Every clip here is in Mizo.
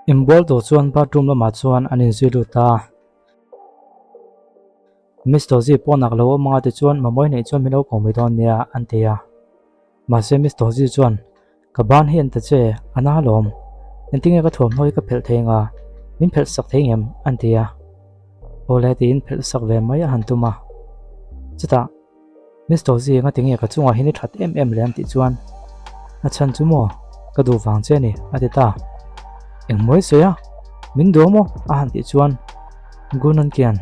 Inbual tur chuan bathroom lamah chuan an inzui lut a. Miss Tozi pawh nak lo awm anga tichuan Mamawi neih chuan min lo ko mai dawn nia an ti a. Mahse Miss Tozi chuan Ka ban hi an ta che, a na alawm. Engtinge ka thuamhnaw hi ka phelh thei anga min phelh sak thei ngem an ti a. Awle tiin phelh sak ve mai a han tum a. Chutah Miss Tozi enga tinge ka chungah hian i that em em le an tih chuan a chhan chu maw ka duh vang che a ni a ti ta. Engmaw i sawi a? Min duh maw? a han tih chuan Gunan kian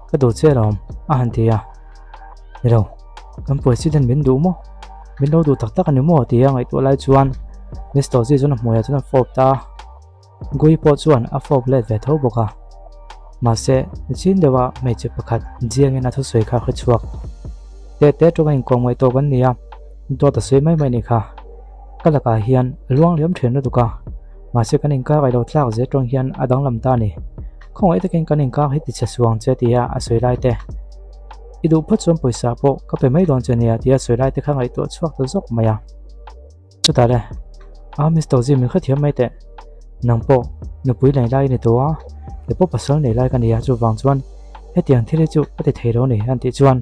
ka duh che alawm a han ti a. Ni lo, kan president min duh maw? Min lo duh tak tak a ni maw? tia ngaihtuah lai chuan Miss Tozi chuan a hmuiah chuan a fawp ta a. Gui pawh chuan a fawp let ve tho bawk a. Mahse, nichin deuha hmeichhe pakhat Jiangin a thusawi kha hre chhuak. Teh teh tawng a inkawm ngaih tawk an ni a, dawt a sawi mai mai ni kha. Ka lakah hian a luang liam thin lutuk a, mahse kan inkar ailo tlak zel tawng hian a danglam ta a ni. Khawngaih takin kan inkar hi tichhe suang che tia a sawi lai te. I duh phawt chuan pawisa pawh ka pe mai dawn che nia tia sawi lai te kha ngaihtuah chhuak ta zawk mai a. Chutah le, a Miss Tozi min hrethiam mai teh. Nang pawh nupui nei lai i ni tawh a, kei pawh pasal nei lai ka ni a, chuvang chuan hetiang thil hi chu ka ti thei lo a ni an tih chuan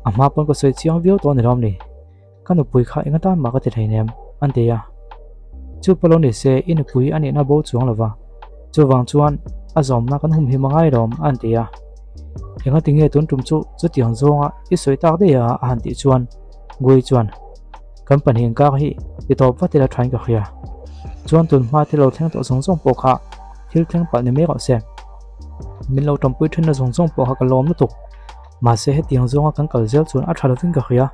a hma pawn ka sawi chiang viau tawh a ni lawm ni. Ka nupui kha eng atan mah ka ti hleinem an ti a. Chu pawh lo ni se i nupui a nihna bo chuang lo va, chuvang chuan a zawmna kan humhim a ngai lawm an ti a. Enga tinge tun tum chu chutiang zawnga i sawi tak daih a a han tih chuan Gui chuan Kan pahnih inkar hi ti tawp vat ila thain ka hria. Chuan tun hma thil lo thleng tawh zawng zawng pawh kha thil thleng palh ni mai rawh se. Min lo tawmpui thenna zawng zawng pawh kha ka lawm lutuk. Mahse hetiang zawnga kan kal zel chuan a tha lovin ka hria.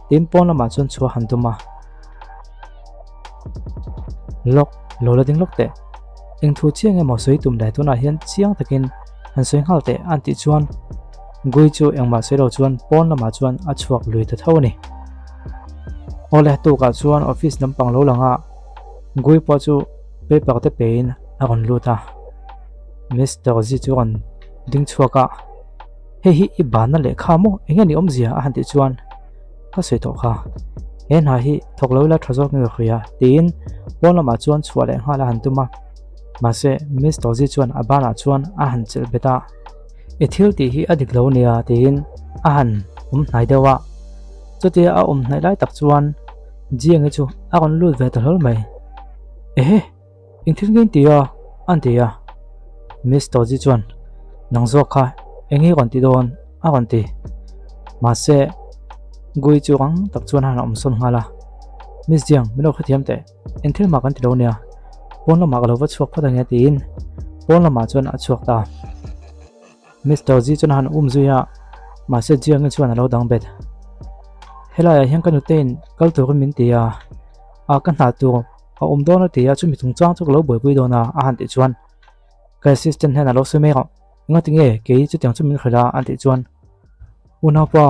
Tin pawn lamah chuan chhuah han tum a. Lawk, lo la ding lawk teh. Eng thu chiang emaw sawi tum leh tunah hian chiang takin han sawi nghal teh an tih chuan Gui chu engmah sawi lo chuan pawn lamah chuan a chhuak lui ta tho a ni. Awle tukah chuan office lampang lo lang a, Gui pawh chu paper te pein a rawn lut a. Mister Zi chu a rawn ding chhuak a, Hei hi i banna lehkha maw? Enge ni awmzia? a han tih chuan ka sawi tawh kha. He hna hi thawk lo ila tha zawk nge ka hria tiin pawn lamah chuan chhuah leh nghal a han tum a. Mahse Miss Tozi chuan a banah chuan a han chelh bet a. I thil tih hi a dik lo nia tiin a han awm hnai deuh a. Chutia a awm hnaih lai tak chuan Jiangi chu a rawn lut ve ta hlawl mai. Ehe! Eng thil nge in ti a? An ti a. Miss Tozi chuan, Nang zawk kha eng nge rawn ti dawn? a rawn ti. Mahse, Gui chu rang tak chuan a han awm sawn nghal a. Miss Jiang, min lo hrethiam teh. Eng thil mah kan ti lo nia. Pawn lamah ka lo va chhuak phawt ange tiin pawn lamah chuan a chhuak ta. Miss Tozi chuan a han um zui a, mahse Jiangi chuan a lo dang bet. Helaiah hian ka nutein kal turin min ti a, a ka hna tur A awm dawn a ti a, chumi chungchang chu ka lo buaipui dawn a, a han tih chuan ka assistant hian a lo sawi mek a, Engati nge kei chutiang chu min hrilh a? an tih chuan Unaupa,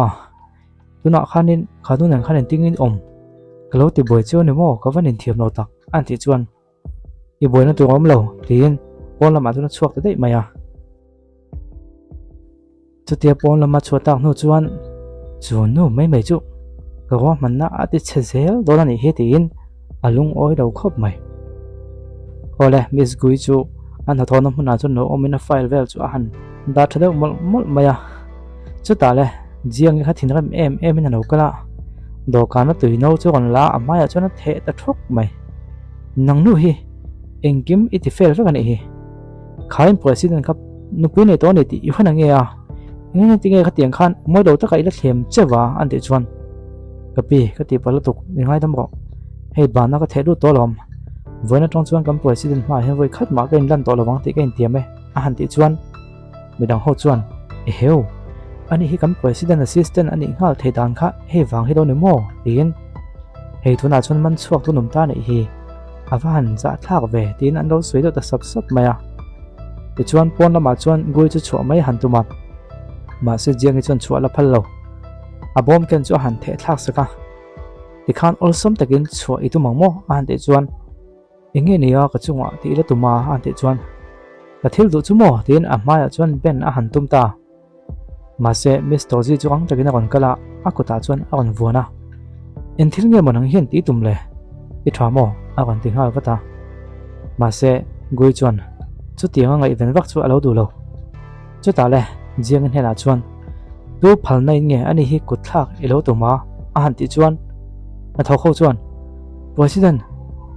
tunah khanin kha nu nen khan engtin awm ka lo ti buai chiu a ni maw? Ka va ninthiam lo tak an tih chuan I buaina tur a awm lo tiin pawn lamah chuan a chhuak ta daih mai a. Chutia pawn lama chhuah tak hnu chuan chu nu mai mai chu ka ruahmanna a ti chhe zel dawn a nih hi tiin a lungawi lo khawp mai. Awle, Miss Gui chu a hnathawhna hmunah chuan lo awmin a file vel chu a han dah tha deuh mawlh mawlh mai a. Chutah le, Jiangi kha thinrim em emin a lo kal a, dawhkana tui no chu rawn la a hmaiah chuan a theh ta thawk mai. Nang nu hi engkim i ti fel vek a nih hi. Khain President kha nupui nei tawh a ni tih i hman ang nge a? Eng eng tinge khatiang khan mawi lo taka i la thlem che va an tih chuan Ka pi, ka tih palh lutuk, mi ngaidam rawh. Hei bana ka theh lut tawh alawm. Vawiin atang chuan kan President hmaah hian vawi khat mah ka inlan tawh lovang tih ka intiam e a han tih chuan midang ho chuan Eheu! Ani hi kan President assistant a nih nghal thei dan kha hei vang hi lo ni maw? tiin hei tunah chuan man chhuak tu nawm ta anih hi. A va han zah thlak ve tiin an lo sawi deuh ta sap sap mai a. Tichuan pawn lamah chuan Gui chu chhuah mai a han tum a. Mahse Jiangi chuan chhuah la phal lo. A bawm ken chu a han theh thlak sak a. Tikhan awlsam takin chhuah i tum ang maw? a han tih chuan Eng nge nia ka chungah tih la tum a a han tih chuan Ka thil duh chu maw? tiin a hmaiah chuan Ben a han tum ta. Mahse Miss Tozi chu ang takin a rawn kal a, a kutah chuan a rawn vuan a. Eng thil nge maw nang hian tih tum le? I tha maw? a rawn ti nghal vat a. Mahse Gui chuan chutianga ngaihven vak chu a lo duh lo. Chutah le Jiang-i hnenah chuan, Tu phalna in nge ani hi kut thlak i lo tum a? a han tih chuan hnathawk ho chuan, President,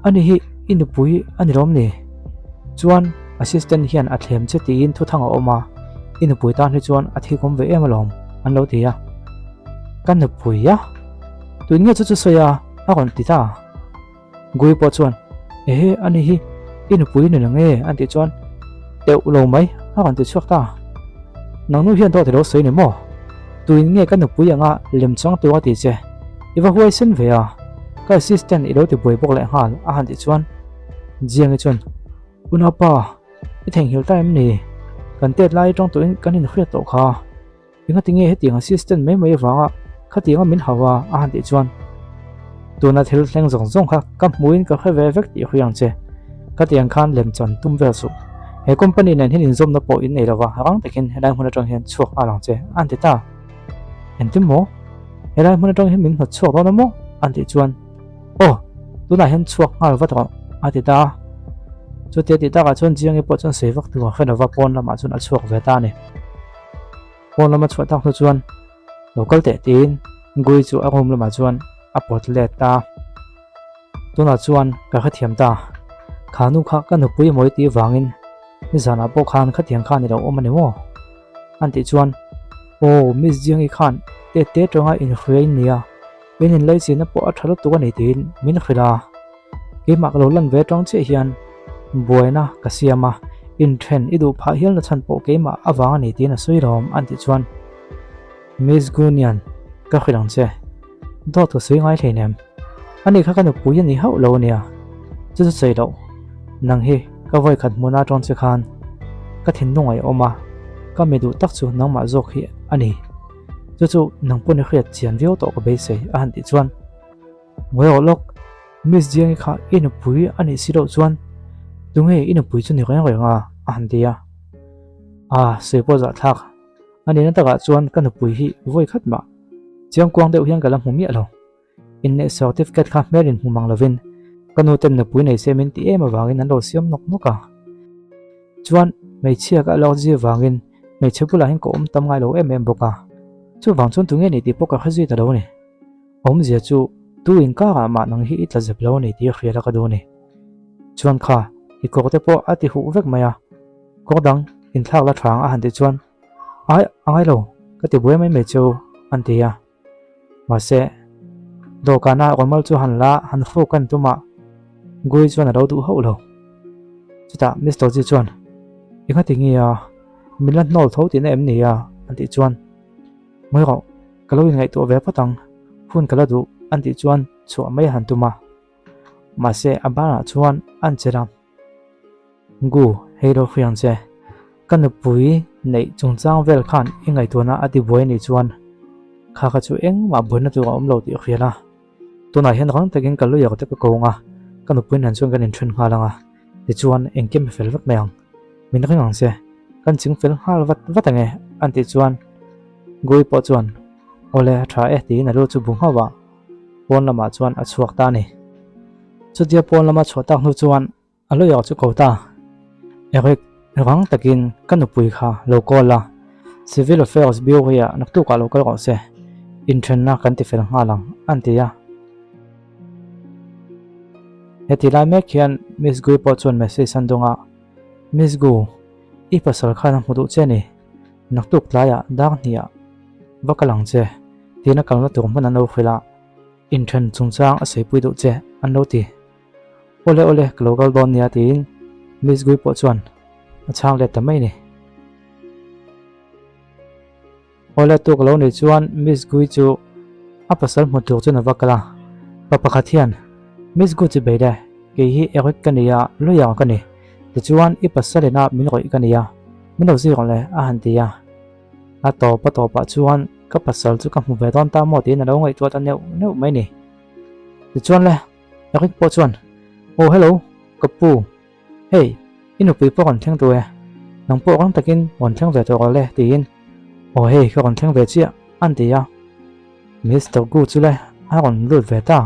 ani hi i nupui a ni lawm ni? Chuan assistant hian a thlem che tiin thuthang a awm a, i nupui tan hi chuan a thikawm ve em alawm, an lo ti a. Ka nupui a? Tun nge chu chu sawi a? a rawn ti ta. Gui pawh chuan, Ehe, ani hi i nupui ni lo nge? an tih chuan, Teuh lo mai, a rawn ti chhuak ta. Nang nu hian dawt i lo sawi ni maw? Tuin nge ka nupui anga lem chang tur a ti che? I va huaisen ve a, ka assistant i lo ti buai bawk leh nghal, a han tih chuan Jiangi chuan, Unaupa, i theihnghilh ta em ni? Kan tet lai atang tawhin kan inhriat tawh kha. Engati nge hetiang assistant mai mai avanga khatianga min hau a a han tih chuan tuna thil thleng zawng zawng kha ka hmuin ka hre ve vek tih hriang che. Khatiang khan lem chan tum vel suh. He company nen hian inzawmna pawh in nei lova rang takin helai hmun atang hian chhuak nghal ang che a han ti ta. Engtin maw? Helai hmun atang hian min hnawt chhuak dawn a maw? a han tih chuan Aw, tunah hian chhuak nghal vat rawh a ti ta a. Chutia tih takah chuan Jiangi pawh chuan sawi vak tur a hre lova pawn lamah chuan a chhuak ve ta a ni. Pawn lama chhuah tak hnu chuan lo kal teh tiin Gui chu a room lamah chuan a pawt let ta. Tunah chuan ka hrethiam ta. Kha nu kha ka nupui mawi tih vangin nizanah pawh khan khatiang khan i lo awm a ni maw? An tih chuan Aw Miss Jiangi khan tet te tanga inhriain nia in inlaichinna pawh a tha lutuk a ni tiin min hrilh a. Keimah ka lo lan ve atang chiah hian buaina ka siam a, inthen i duh phah hialna chhan pawh keimah avang a ni tiin a sawi lawm an tih chuan Miss Gunian ka hrilh ang che, dawt ka sawi ngai hleinem, ani kha ka nupui a ni hauh lo ania, chu chu sawi loh, nang hi ka vawikhat hmuna atang che khan ka thinlung a awm a, ka mi duh tak chu nangmah zawk hi a ni, chu chu nang pawn i hriat chian viau tawh ka beisei a han tih chuan. Ngawi rawh lawk, Miss Jiangi kha i nupui a nih si loh chuan tunge i nupui chu ni reng reng a? a han ti a. Ah, sawi pawh zahthlak. A nihna takah chuan ka nupui hi vawi khat mah chiangkuang deuh hian ka la hmu miah lo. Inneih certificate kha hmel in hmu mang lovin ka nu ten nupui nei se min ti em avangin an lo siam nawk nawk a. Chuan hmeichhia ka allergy avangin hmeichhe bulah hian ka awm tam ngai lo em em bawk a. Chuvang chuan tunge ni tih pawh ka hre zui ta lo a ni. Awmzia chu tu inkarah mah nang hi i tla zep lo a ni tih hriat a ka duh a ni. Chuan kha, i kawr te pawh a ti huh vek mai a, kawr dang inthlak la thang a han tih chuan Ai, a ngai lo, ka ti buai mai mai chu an ti a. Mahse, dawhkana rawmal chu han la han hruk an tum a, Gui chuan a lo duh hauh lo. Chutah Mister Ji chuan, Engati nge a, min la hnawl tho tihna em ni a? an tih chuan Ngawi rawh, ka lo inngaihtuah ve phawt ang, hun ka la duh an tih chuan chhuah mai a han tum a. Mahse a banah chuan an chelh a, Gu, hei lo hriang che, ka nupui neih chungchang vel khan i ngaihtuahna a ti buai anih chuan kha kha chu engmah buaina tur a awm lo tih hrial a. Tunah hian rang takin ka lawyer te ka ko ang a, ka nupui nen chuan kan inthen nghal ang a, tichuan engkim a fel vek mai ang. Min ring ang che, kan ching fel nghal vat vat ang e, an tih chuan Gui pawh chuan Awle a tha e tiin a lu chu bu nghauh a, pawn lamah chuan a chhuak ta a ni. Chutia pawn lama chhuah tak hnu chuan A lawyer chu ko ta. Eric, rang takin ka nupui kha lo call a, Civil Affairs Bureau-ah naktukah lo kal rawh se, inthenna kan ti fel nghal ang, an ti a. Heti lai mek hian Miss Gui pawh chuan message an dawng a, Miss Gu, i pasal khan a hmu duh che a ni, naktuk tlaiah dar hniah va kal ang che, tiin a kalna tur hmun an lo hrilh a, inthen chungchang a saipui duh che, an lo ti. Awle awle ka lo kal dawn nia tiin Miss Gui pawh chuan a chhang let ta mai ni. Awle tuk lo nih chuan Miss Gui chu a pasal hmu tur chuan a va kal a, pa pakhat hian Miss Gu chi bei le, kei hi Eric ka ni a, lawyer ka ni, tichuan i pasal ina min rawih ka ni a, min lo zir rawh le a han ti a. A tawp a tawpah chuan ka pasal chu ka hmu ve dawn ta maw tiin a lo ngaihtuah ta neuh neuh mai ni. Tichuan le. Eric pawh chuan, Aw hello, ka pu, hei i nupui pawh rawn thleng tawh e, nang pawh rang takin rawn thleng ve tawh rawh le tiin, Aw hei ka rawn thleng ve chiah an ti a. Mister Gu chu le a rawn lut ve ta.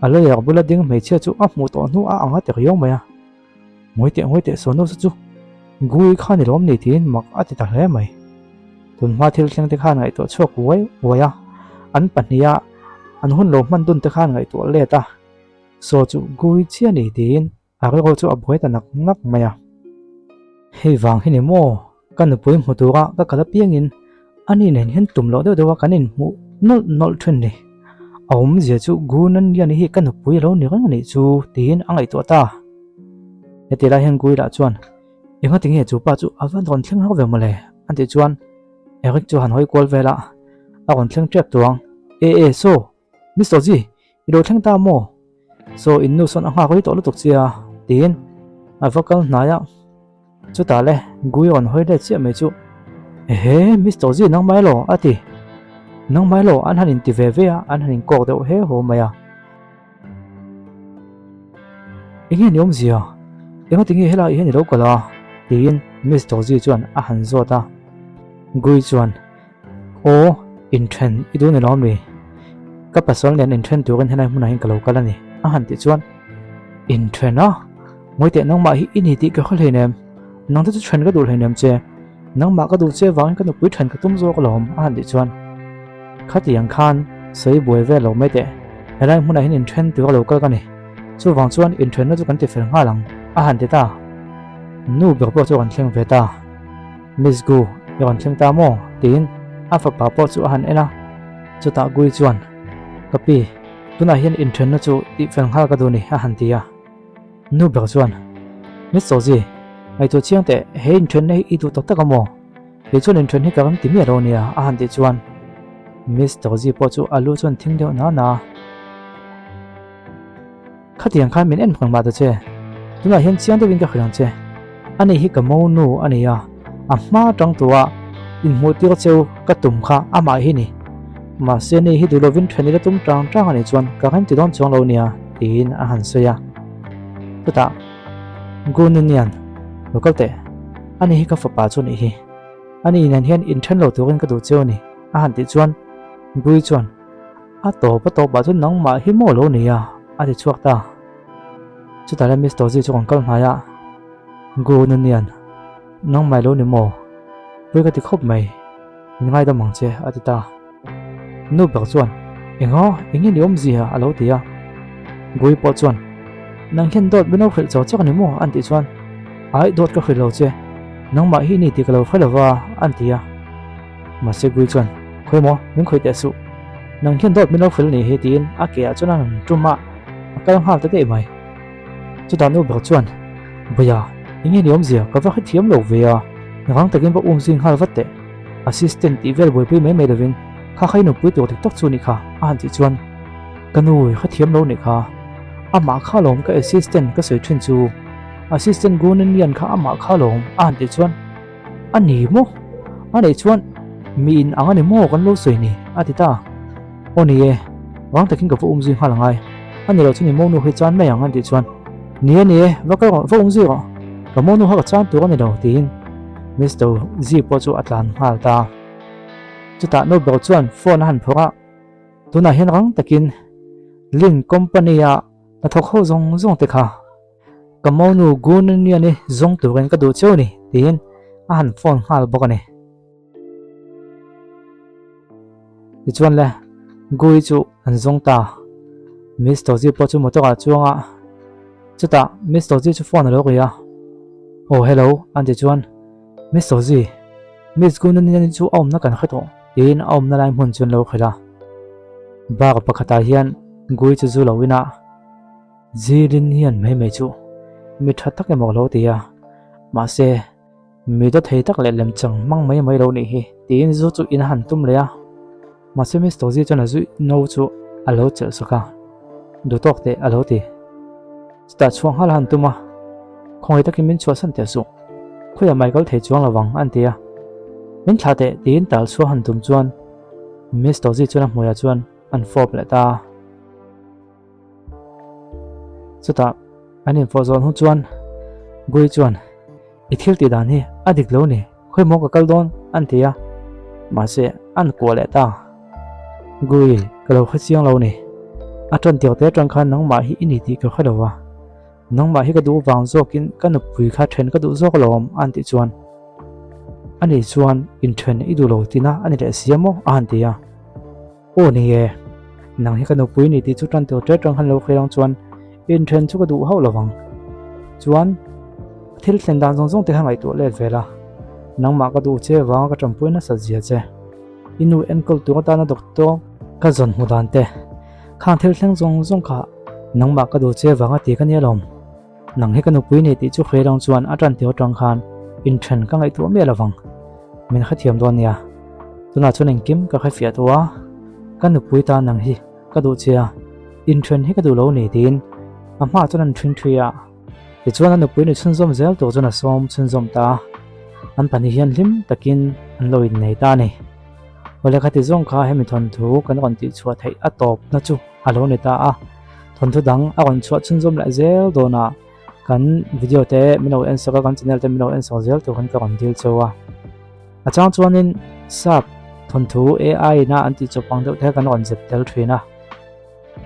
A lawyer bula ding hmeichhia chu a hmuh tawh hnu a ang a ti riau mai a. Ngawi teh ngawi teh saw nasa chu Gui kha ni lawm ni tiin mak a ti ta hle mai. Tunhma thil thleng te khan ngaihtuah chhuak uai uai a, an pahniha an hun lo hman dun te khan ngaihtuah let a, saw chu Gui chiah ni tiin a rilru chu a buai ta nak nak mai a. Hei vang hi ni maw ka nupui hmu tura ka kal apiangin ani nen hian tum loh deuh deuh a kan inhmuh nawlh nawlh thin ni. A awmzia chu Gunanliani hi ka nupui a lo ni reng a nih chu tiin a ngaihtuah ta. Heti lai hian Gui lah chuan Enga tinge chu pa chu a va rawn thleng hlauh ve mawle a tih chuan Eric chu a han hawi kual vel a, a rawn thleng tep tuang. E e saw Miss Ozzy i lo thleng ta maw? Saw in nu sawn a nghak rei tawh lutuk chia tiin a va kal hnai a, chutah le Gui rawn hawi let chiah mai chu Ehe Miss Ozzy nangmah elaw a ti, nangmah elaw an han inti ve ve a, an han inkawk deuh he haw mai a. Enge ni awmzia? Enga tinge helai hian i lo kal a? tiin Miss Dozy chuan a han zawt a. Gui chuan, Aw, inthen i duh ni lo ami? Ka pasal nen inthen turin helai hmunah hian ka lo kal a ni, a han tih chuan, Inthen a? Ngawi teh nangmah hi i ni tih ka hre hleinem. Nangte chu then ka duh hleinem che. Nangmah ka duh che vangin ka nupui then ka tum zawk alawm, a han tih chuan, Khatiang khan sawi buai vel lo mai teh, helai hmunah hian inthen tur a lo kal ka ni. Chuvang chuan inthenna chu kan ti fel nghal ang, a han ti ta. Nu ber pawh chu a rawn thleng ve ta. Miss Gu, i rawn thleng ta maw? tiin a fapa pawh chu a han en a. Chutah Gui chuan, Ka pi, tunah hian inthenna chu tih fel nghal ka duh ni, a han ti a. Nu ber chuan, Miss Sozi, ngaihtuah chiang teh, he inthenna hi i duh tak tak a maw? Kei chuan inthen hi ka ram ti miah lo nia, a han tih chuan Miss Sozi pawh chu a lu chuan thing deuh na na a. Khatiang khan min en reng mah ta che, tunah hian chiang deuhin ka hrilh ang che. Ani hi ka mo nu a ni a, a hma atang tua inhmuh tir cheu ka tum kha amah hi ni. Mahse ni hi duh lovin then ila tum tang tang a nih chuan ka rem ti dawn chuang lo nia, tiin a han sawi a. Chutah Gununian, Lo kal teh, ani hi ka fapa chu nih hi. Ani nen hian inthen lo turin ka duh cheu a ni, a han tih chuan Gui chuan, A tawp a tawpah chuan nangmah hi maw lo nia, a ti chhuak ta. Chutah le Miss Tozi chu kan kal hnai a, Gu Nunian, nangmah lo ni maw? Pui ka ti khawp mai, min ngaidam ang che, a ti ta. Nu ber chuan, Engaw, eng nge ni awmzia? a lo ti a. Gui pawh chuan, Nang hian dawt min lo hrilh chau chak a ni maw? an tih chuan, Aih, dawt ka hrilh lo che, nangmah hi ni tih ka lo hre lo va, an ti a. Mahse Gui chuan, Khawi maw, min khawih teh suh. Nang hian dawt min lo hrilh ni hi tiin a ke ah chuan a rawn tum a, a kal nghal ta daih mai. Chutah nu ber chuan, Bawia, eng nge ni awmzia, ka va hrethiam lo ve a, rang takin va um zui nghal vat teh. Assistant tih vel buaipui mai mai lovin kha kha i nupui tur dik tak chu nih kha a han tih chuan, Ka nu i hrethiam lo nih kha, amah kha lawm ka assistant ka sawi thin chu, Assistant Gunanian kha amah kha lawm a han tih chuan, A ni maw? A neih chuan mi in ang a ni maw kan lo sawi ni? a ti ta. Aw ni e, vang takin ka va um zui nghal angai. A ni lo chu ni monu hi chan mai ang an tih chuan, Ni e ni e, va kal rawh, va um zui rawh. Ka monu kha ka chan tur a ni lo tiin Mister Zi pawh chu a tlan nghal ta. Chutah Nobel chuan phone a han phawrh a, tunah hian rang takin Lin company-a hnathawk ho zawng zawng te kha Ka monu Gununian-i zawng turin ka duh cheu a ni, tiin a han phone nghal bawk a ni. Tichuan le, Gui chu an zawng ta. Miss Tozi pawh chu motor ah chuang a, chutah Miss Tozi chu phone a lo ri a. Aw hello, an ti chuan, Miss Tozi, Miss Gununian-i chu a awmna kan hre tawh, tiin a awmna lai hmun chu an lo hrilh a. Bar pakhatah hian Gui chu zu lo in a. Zilin hian mai mai chu mi tha tak emaw lo ti a, mahse mi dawt thei tak leh lemchang hmang mai mai lo nih hi tiin zu chu in a han tum leh a, mahse Mister Zi chuan a zui no chu a lo chelh sak a, duhtawk teh a lo ti. Chutah chhuah nghal a han tum a, khawngaih takin min chhuahsan teh suh, khawiah mai kal thei chuang lovang an ti a, min thlah teh tiin tal chhuah han tum chuan Mister Zi chuan a hmuiah chuan an fawp leh ta a. Chutah an infawh zawn hnu chuan Gui chuan i thil tih dan hi a dik lo ni, khawi maw ka kal dawn an ti a, mahse an kuah leh ta. Gui ka lo hre chiang lo ni, a tan tir te atang khan nangmah hi i ni tih ka hre lo va. Nangmah hi ka duh vang zawkin ka nupui kha then ka duh zawk alawm a han tih chuan ani chuan inthen i duh lo tina a ni leh si a maw a han ti a. Aw ni e, nang hi ka nupui ni tih chu tan tur ṭe ṭang khan lo hre ang chuan inthen chu ka duh hauh lovang. Chuan thil thlen dan zawng zawng te kha ngaihtuah let vel a, nangmah ka duh che vanga ka ṭampui nasat zia che. I nu enkawl tur atana doctor ka zawn hmu dan te, khang thil thleng zawng zawng kha nangmah ka duh che vanga ti ka nia lawm. Nang hi ka nupui ni tih chu hre dang chuan a ṭan tir aṭang khan inṭhen ka ngaihtuah miah lovang. Min hrethiam dawn nia. Tunah chuan engkim ka hrefiah tawh a, ka nupui tan nang hi ka duh che a, inṭhen hi ka duh lo ni tiin a hmaah chuan an ṭhing ṭhi a. Tichuan a nupui ni chhunzawm zel tur chuan a sawm chhunzawm ta a, an pahnih hian hlim takin an lo innei ta a ni. Awle khati zawng kha hemi thawnthu kan rawn tihchhuah theih a tawpna chu a lo ni ta a, thawnthu dang a rawn chhuah chhunzawm leh zel dawn a, kan video te min lo en sak a, kan channel te min lo en sak zel tur khan ka rawn dil cheu a. A chang chuanin sap thawnthu AI ina an tihchawp ang deuh te kha kan rawn zep tel thin a.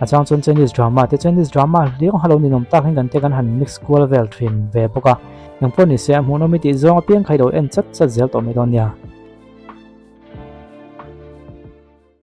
A chang chuan Chinese drama te Chinese drama hliang halo ninawm tak hian kan te kan han mix kual vel thin ve bawk a. Engpawh ni se a hmuhnawm i tih zawng apiang kha i lo en chat chat zel tawh mai dawn nia.